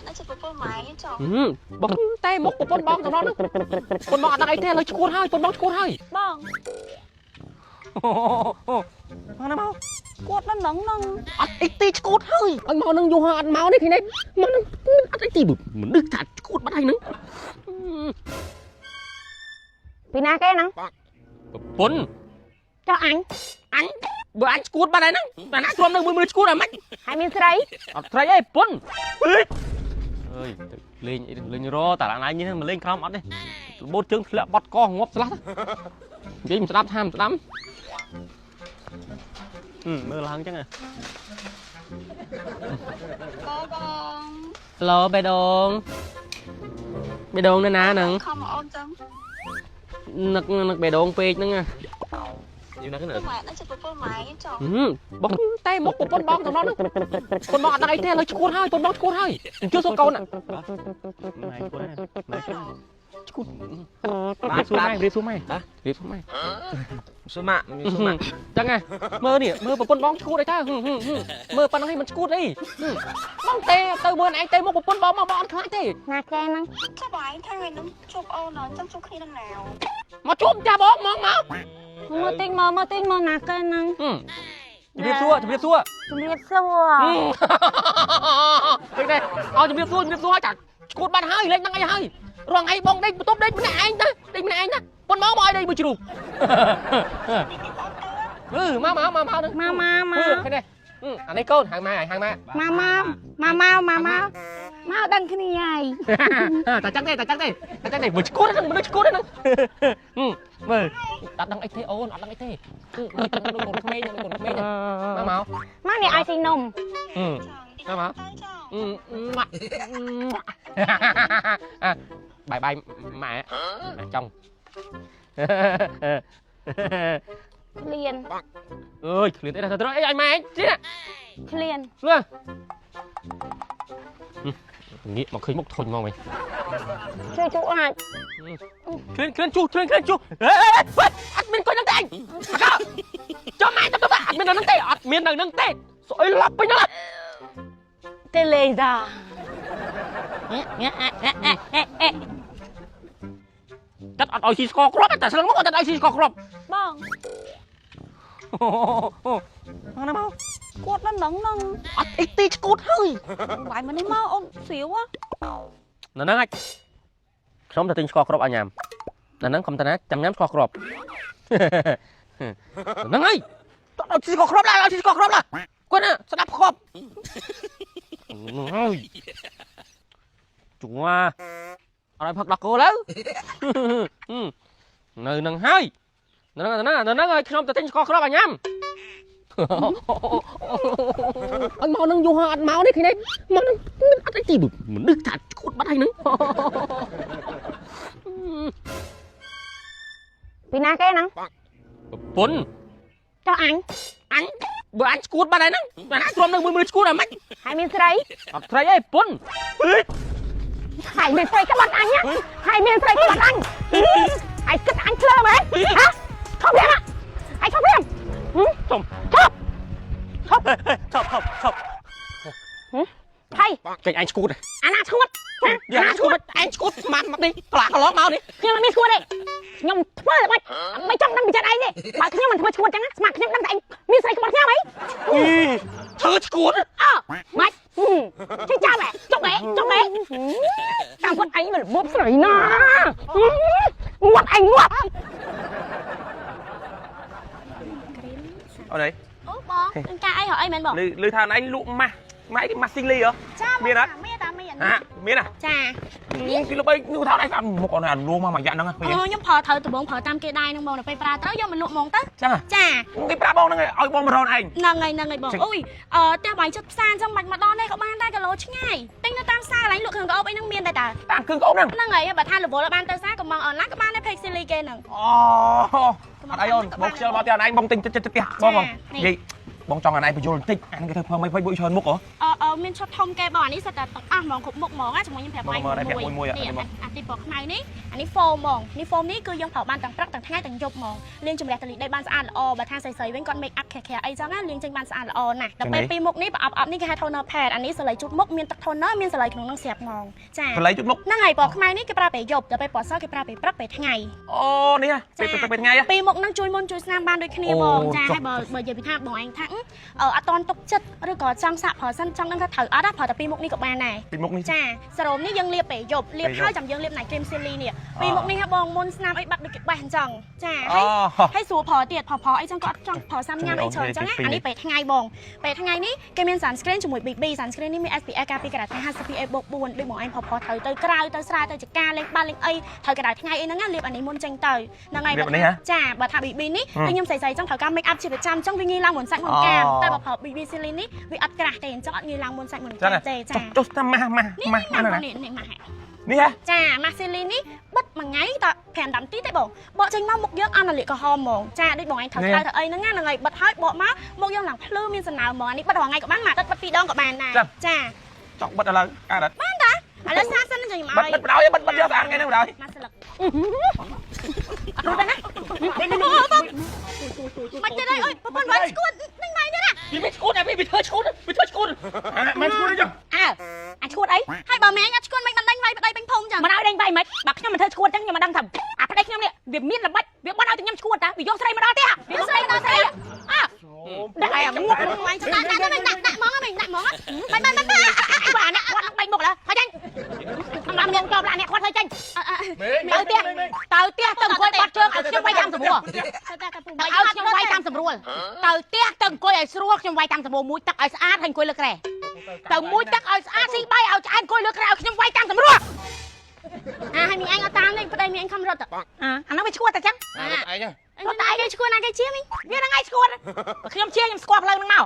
នៅចិត្តប្រពន្ធម៉ែចុះ បងតែមុខប្រពន្ធបងតំណហ្នឹងប្រពន្ធបងអត់ដឹងអីទេឥឡូវឈួតហើយប្រពន្ធបងឈួតហើយ បង មកណាមក គាត់នៅនឹងនឹង អត់អីទេឈួតហើយឲ្យមកនឹងយូរហើយអត់មកនេះឃើញទេមកនឹងអត់អីទេមនុស្សថាឈួតបាត់ហើយហ្នឹង ពីណាគេហ្នឹង ប្រពន្ធ ចុះអញ អញបើអញឈួតបាត់ហើយហ្នឹងតែណាទ្រាំនៅមួយមើលឈួតហើយម៉េច ហើយមានស្រី អត់ស្រីអីប្រពន្ធអើយទៅលេងអីលេងរតាឡានឯងនេះមកលេងក្រោមអត់ទេរបូតជើងធ្លាក់បត់កងាប់ស្លាស់និយាយមិនស្ដាប់ថាមិនស្ដាប់មើលឡើងចឹងហ៎ កបង ឡូបេដងបេដងនៅណាហ្នឹង ខំមកអូនចឹង នឹកនឹកបេដងពេកហ្នឹង យូរណាស់ណា ម៉ែនៅចិត្តប្រពន្ធម៉ែចុះ បងតែមុខប្រពន្ធបងតំណហ្នឹងប្រពន្ធបងអត់ដឹងអីទេឥឡូវឈួតហើយប្រពន្ធបងឈួតហើយអញ្ជើញសួរកូន ម៉ែឈួតម៉ែឈួត ឈួតបាទសួរម៉ែរៀបសួរម៉ែរៀបសួរម៉ែ សួរម៉ាក់សួរម៉ាក់ ចឹងហ៎មើលនេះមើលប្រពន្ធបងឈួតអីតើមើលប៉ុណ្ណឹងឲ្យមិនឈួតអីបងទេទៅមើលឯងទេមុខប្រពន្ធបងមកបងអត់ខ្លាចទេ ណាគេហ្នឹង ចុះបងឯងថាថ្ងៃនោះជួបអូនដល់ចឹងជួបគ្នានឹងណា មកជួបចាបងមកមក មើលតិចមើលមើលតិចមើលណាគេហ្នឹង ជំរាបសួរជំរាបសួរ ជំរាបសួរ ឃើញទេអោជំរាបសួរជំរាបសួរចាឈួតបាត់ហើយលេងហ្នឹងអីហើយរងឯងបងដេកបន្ទប់ដេកម្នាក់ឯងណាដេកម្នាក់ឯងណាប៉ុនមកមកឲ្យដេកមួយជ្រូកអឺមកមកមកមកហ្នឹង មកមកមក ឃើញទេអានេះកូនហៅម៉ែហៅម៉ែ មកមកមកមកមកមកមកដឹងគ្នាហើយ តែចឹងទេតែចឹងទេតែចឹងទេមើលឈួតហ្នឹងមនុស្សឈួតហ្នឹងមើលអត់ដឹងអីទេអូនអត់ដឹងអីទេដូចកូនក្មេងដូចកូនក្មេងមកមក មកនេះឲ្យស៊ីនំ មកមកបាយបាយម៉ែចង់ ឃ្លាន អើយឃ្លានអីដល់ត្រូវអីឲ្យម៉ែជិះ ឃ្លាន លឿងាកមកឃើញមុខធុញមកវិញ ជួយជួយអាច ឃ្លានឃ្លានជុះឃ្លានឃ្លានជុះអេអត់មានកុយនឹងទេអញអកចាំម៉ែទៅទៅអត់មាននៅនឹងទេអត់មាននៅនឹងទេស្អុយឡប់ពេញហ្នឹង ទេលេងតា តែអត់ឲ្យស៊ីស្ករគ្រាប់តែស្លឹងមកអត់ឲ្យស៊ីស្ករគ្រាប់ បង មកណាមក គាត់នៅនឹងនឹង អត់អីទេឈួតហើយ បាយមកនេះមកអូនស្រាវ នៅហ្នឹងអាចខ្ញុំទៅទិញស្ករគ្រាប់ឲ្យញ៉ាំនៅហ្នឹងកុំតាណាចាំញ៉ាំស្ករគ្រាប់ហ្នឹងហើយតោះឲ្យស្ករគ្រាប់ឡើយឲ្យស្ករគ្រាប់ឡើយគាត់ណាស្ដាប់គ្រាប់ហ្នឹងហើយជួអត់ឲ្យផឹកដោះគោឡើយនៅហ្នឹងហើយនៅហ្នឹងនៅហ្នឹងហើយខ្ញុំទៅទិញស្ករគ្រាប់ឲ្យញ៉ាំឲ្យមកនឹងយូរហើយអត់មកនេះឃើញទេមកនឹងអត់អីទេមនុស្សថាឈួតបាត់ហើយហ្នឹង ពីណាគេហ្នឹង ប្រពន្ធ ចុះអញ អញបើអញឈួតបាត់ហើយហ្នឹងតែណាទ្រាំនៅមួយមើលឈួតហើយម៉េច ហើយមានស្រី អត់ស្រីអីប្រពន្ធ ហើយមានស្រីក្បត់អញហើយមានស្រីក្បត់អញហើយគិតអញឆ្លើមហ៎ហ៎ឈប់រៀមហើយឈប់រៀម សុំ ឈប់ ឈប់ឈប់ឈប់ ហើយ ចេញអញឈួត អាណាឈួត យ៉ាឈួតអញឈួតមកមកនេះផ្លាកន្លងមកនេះ ខ្ញុំអត់មានឈួតទេខ្ញុំធ្វើល្បិចមិនចង់ដឹងពីចិត្តឯងទេបើខ្ញុំមិនធ្វើឈួតចឹងស្មាខ្ញុំដឹងតែឯងមានស្រីក្បត់ខ្ញុំអី ធ្វើឈួត អើម៉េចជិះចាំហ៎ចុកហ៎ចុកហ៎តាមគាត់ឯងមិនរបបស្រីណាងាត់ឯងងាត់ អូនអី អូបងនឹងការអីហ៎អីមែនបង លឺលឺថាអូនឯងលក់ម៉ាស់ម៉ាស់អីម៉ាស់ស៊ីងលីហ៎ ចា មានអត់ មានតាមាន ហាមានហ៎ ចា គេលុបអីនោះថាអូនឯងមុខអូនឯងលួងមកមួយយ៉ាងហ្នឹង អូខ្ញុំប្រើត្រូវដំបងប្រើតាមគេដែរហ្នឹងបងដល់ពេលប្រើត្រូវយកមកលក់ហ្មងទៅ ចឹង ចា គេប្រាប់បងហ្នឹងឲ្យបងមករនឯង ហ្នឹងហើយហ្នឹងហើយបងអុយអឺផ្ទះបាយចិត្តផ្សារអញ្ចឹងបាច់មកដល់នេះក៏បានដែរគីឡូឆ្ងាយទិញនៅតាមផ្សារកន្លែងលក់គ្រឿងក្អោបអីហ្នឹងមានដែរតា តាមគ្រឿងក្អូបហ្នឹង ហ្នឹងហើយបើថារវល់បានទៅផ្សារក៏មកអនឡាញក៏បានដែរ page ស៊ីលីគេហ្នឹង អូអត់អីអូនបងខ្ជិលមកផ្ទះអូនឯងបងទិញចិត្តផ្ទះបងបងនិយាយបងចង់អូនឯងបញ្យល់បន្តិចអានេះគេធ្វើផ្លូវមិនផ្លូវបុយច្រើនមុខហ៎ អឺ មានឈុតធំគេបងអានេះសិតតែទាំងអស់ហ្មងគ្រប់មុខហ្មងណាជាមួយខ្ញុំប្រាប់បាយមួយនេះអាទីពណ៌ខ្មៅនេះអានេះ foam ហ្មងនេះ foam នេះគឺយើងប្រើបានទាំងព្រឹកទាំងថ្ងៃទាំងយប់ហ្មងលាងជម្រះតលីដីបានស្អាតល្អបើថាស្រីៗវិញគាត់ make up ខែៗអីចឹងណាលាងចេញបានស្អាតល្អណាស់ដល់ពេលពីរមុខនេះប្រអប់អប់នេះគេហៅ toner pad អានេះសលៃជូតមុខមានទឹក toner មានសលៃក្នុងនឹងស្រាប់ហ្មងចា សលៃជូតមុខ ហ្នឹងហើយពណ៌ខ្មៅនេះគេប្រើពេលយប់ដល់ពេលពណ៌សគេប្រើពេលព្រឹកពេលថ្ងៃ អូនេះពេលព្រឹកពេលថ្ងៃ ពីរមុខហ្នឹងជួយមុនជួយស្នាមបានដូចគ្នាបងចាហើយបើបើនិយាយពីថាបងឯងថាអត់តន់ទុកចិត្តឬក៏ចង់សាកប្រើសិនចង់ដឹងថាត្រូវអត់ប្រើតែពីរមុខនេះក៏បានដែរ ពីរមុខនេះ ចាសេរ៉ូមនេះយើងលាបពេលយប់លាបហើយចាំយើងលាបណៃគ្រីមស៊ីលីនេះពីរមុខនេះហ่ะបងមុនស្នាមអីបាត់ដូចគេបេះអញ្ចឹងចាហើយហើយស្រួលប្រើទៀតប្រើប្រើអីចឹងក៏អត់ចង់ប្រើសាំញ៉ាំអីច្រើនអញ្ចឹងណាអានេះពេលថ្ងៃបងពេលថ្ងៃនេះគេមាន sunscreen ជាមួយ BB sunscreen នេះមាន SPF ការពារក្តៅថ្ងៃ 50 PA +4 ដូចបងឯងប្រើប្រើត្រូវទៅក្រៅទៅស្រែទៅចការលេងបាល់លេងអីត្រូវក្តៅថ្ងៃអីហ្នឹងណាលាបអានេះមុនចេញទៅហ្នឹងហើយចាបើថា BB នេះគឺខ្ញុំស្រីៗចឹងត្រូវការ make up ជាប្រចាំចឹងវាងាយឡើងមុនសាច់មុនកាមតែបើប្រើ BB Celine នេះវាអត់ក្រាស់ទេអញ្ចឹងអត់ងាយឡើងមុនសាច់មុនកាមទេចា ចុះតាមម៉ាស់ម៉ាស់ នេះ ម៉ាស់ នេះនេះនេះម៉ាស់ នេះហ៎ ចាម៉ាស់ Celine នេះបិទមួយថ្ងៃត5 10នាទីទេបងបកចេញមកមុខយើងអន់រលាកក្រហមហ្មងចាដូចបងឯងត្រូវក្រៅទៅអីហ្នឹងណាហ្នឹងហើយបិទហើយបកមកមុខយើងឡើងភ្លឺមានសំណើមហ្មងអានេះបិទរាល់ថ្ងៃក៏បានមួយអាទិត្យបិទ2ដងក៏បានដែរចា ចង់បិទឥឡូវកើតអត់ បានតាឥឡូវសាកសិនខ្ញុំ បិទ ឲ្យ បិទបដ ாய் បិទបិទយកស្អាតថ្ងៃហ្នឹងបដ ாய் ម៉ាស់ស្លឹក រត់ទៅណា មិនទេអើយប្រពន្ធវាយឈួតនឹងម៉ៃទៀតណា វាមិនឈួតតែវាធ្វើឈួតវាធ្វើឈួត មិនឈួតទេចុះ អើអាឈួតអី ហើយបើម៉ែអត់ឈួតមិនបានដេញវាយប្តីពេញភូមិចឹង មិនឲ្យដេញវាយមិនបើខ្ញុំមិនធ្វើឈួតចឹងខ្ញុំមិនដឹងថាអាប្តីខ្ញុំនេះវាមានល្បិចវាបន់ឲ្យតែខ្ញុំឈួតតាវាយកស្រីមកដល់ទេវាស្រីមកដល់ស្រីអើដាក់ឲ្យមុខ វាយចឹងដាក់ដាក់ដាក់ដាក់ហ្មងមិនដាក់ហ្មងមិនមិនមិន បាទអ្នកគាត់នឹងបែកមុខឡើយហើយចាញ់ខ្ញុំបានងងចោលអ្នកគាត់ហើយចាញ់ទៅផ្ទះទៅផ្ទះទៅអង្គុយបាត់ជើងឲ្យខ្ញុំវាយតាមស្រួល ទៅតែតែពូ ឲ្យខ្ញុំវាយតាមស្រួលទៅផ្ទះទៅអង្គុយឲ្យស្រួលខ្ញុំវាយតាមស្រួលមួយទឹកឲ្យស្អាតហើយអង្គុយលើក្រែទៅមួយទឹកឲ្យស្អាតស៊ីបាយឲ្យឆ្អែតអង្គុយលើក្រែឲ្យខ្ញុំវាយតាមស្រួល អាហើយមីឯងអត់តាមទេប្តីមីឯងខំរត់ អាអានោះវាឈួតតែចឹង ឯង រត់តែគេឈួតណាគេជាមី វាហ្នឹងឯងឈួតបើខ្ញុំជាខ្ញុំស្គាល់ផ្លូវហ្នឹងមក